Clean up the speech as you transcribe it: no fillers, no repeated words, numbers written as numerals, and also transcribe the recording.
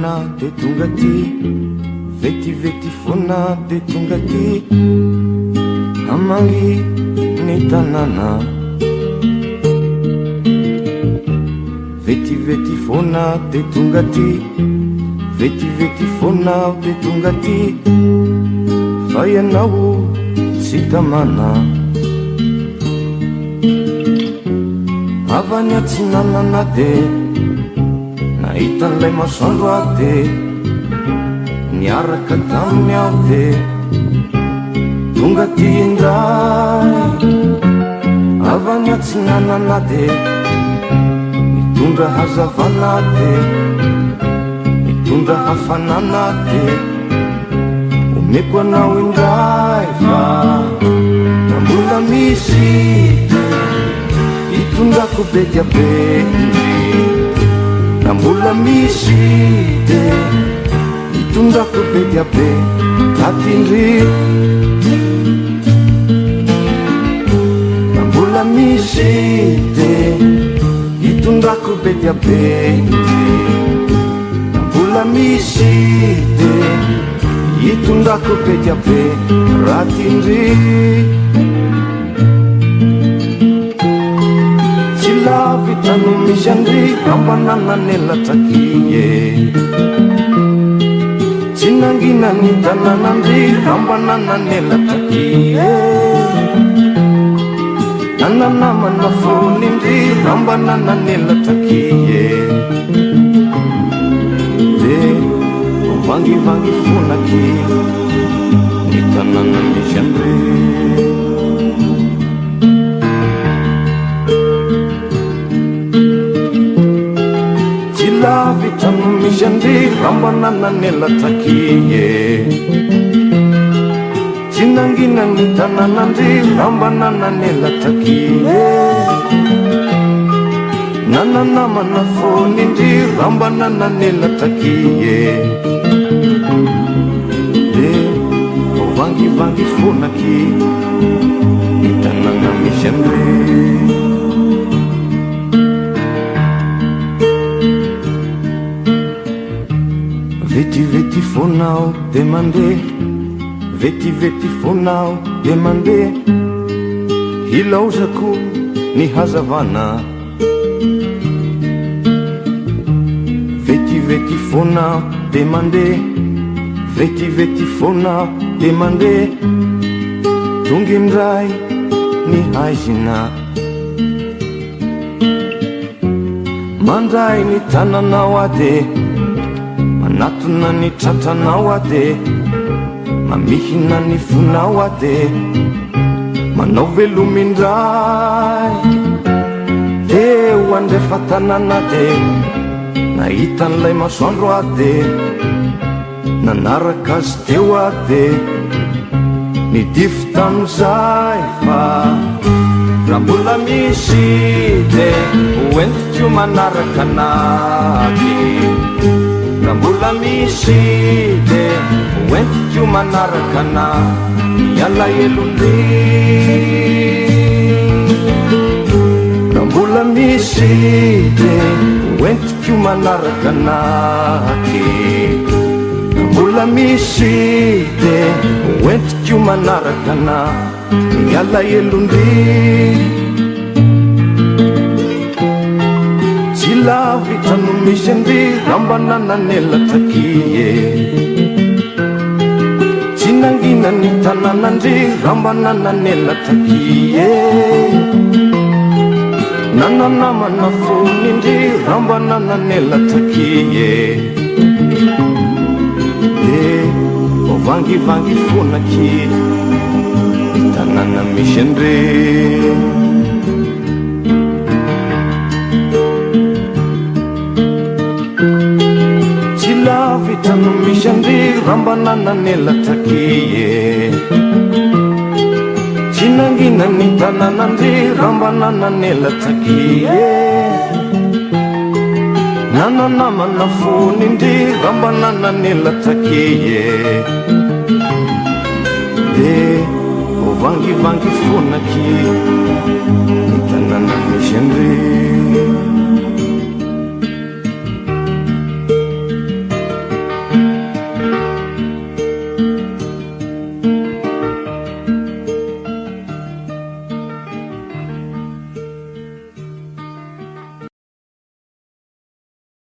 foana de tonga aty, vetivety foana de tonga aty, hamangy ny tanàna. Vetivety foana de tonga aty, vetivety foana aho de tonga aty, fa ianao tsy tamana. Avy any atsinanana dia nahita an'ilay masoandro aho dia niaraka taminy aho dia tonga aty indray. Avy any atsinanana dia nitondra hazavana dia nitondra hafanana dia Omeko anao indray fa na mbola misy hitondrako be dia be indry, na mbola misy dia hitondrako be dia be taty indry, na mbola misy dia hitondrako be dia be indry. Mbola misy dia hitondrako be dia be raha tian-dry. Tsy lavitra no misy an-dry raha mba nanan'elatra akia e. Tsy nangina ny tanànan-dry raha mba nanan'elatra akia e. Nananamana fony ndry raha mba nanan'elatra akia e. Dia vangivangy foana akia ny tanàna misy an-dry. Tsy lavitra no misy an-dry raha mba nanan'elatra akia e. Tsy nangina ny tanànan-dry raha mba nanan'elatra akia e. Nananamana fony ndry raha mba nanan'elatra akia e. Dia vangivangy foana akia ny tanàna misy an-dry. Vetivety foana aho dia mandeha. Vetivety foana aho dia mandeha, hilaozako ny hazavana. Vetivety foana aho dia mandeha, vetivety foana aho dia mandeha, tonga indray ny haizina. Mandray ny tananao aho dia manatona ny tratranao aho dia mamihina ny fonao aho dia manao veloma indray. Teo andrefa-tanàna dia nahita an'ilay masoandro aho dia Nanaraka azy teo aho dia nidify tamin'izay fa raha mbola misy dia hoentiko manaraka anaty. Raha mbola misy dia hoentiko manaraka ana ny alahelon-dry. Raha mbola misy dia hoentiko Ko manaraka anaty Mbola misy de hoentiko manaraka ana Ny alahelon-dry Tsy lavitra no misy an-dry raha mba nanan'elatra akia e Tsy nangina ny tanànan-dry raha mba nanan'elatra akia e Nananamana fony ndry raha mba nanan'elatra akia e Dia vangivangy foana akia ny tanàna misy an-dry. Tsy lavitra no misy an-dry raha mba nanan'elatra akia e. Tsy nangina ny tanànan-dry raha mba nanan'elatra akia e. Nananamana fony ndry raha mba nanan'elatra akia e. Dia vangivangy foana akia ny tanàna misy an-dry.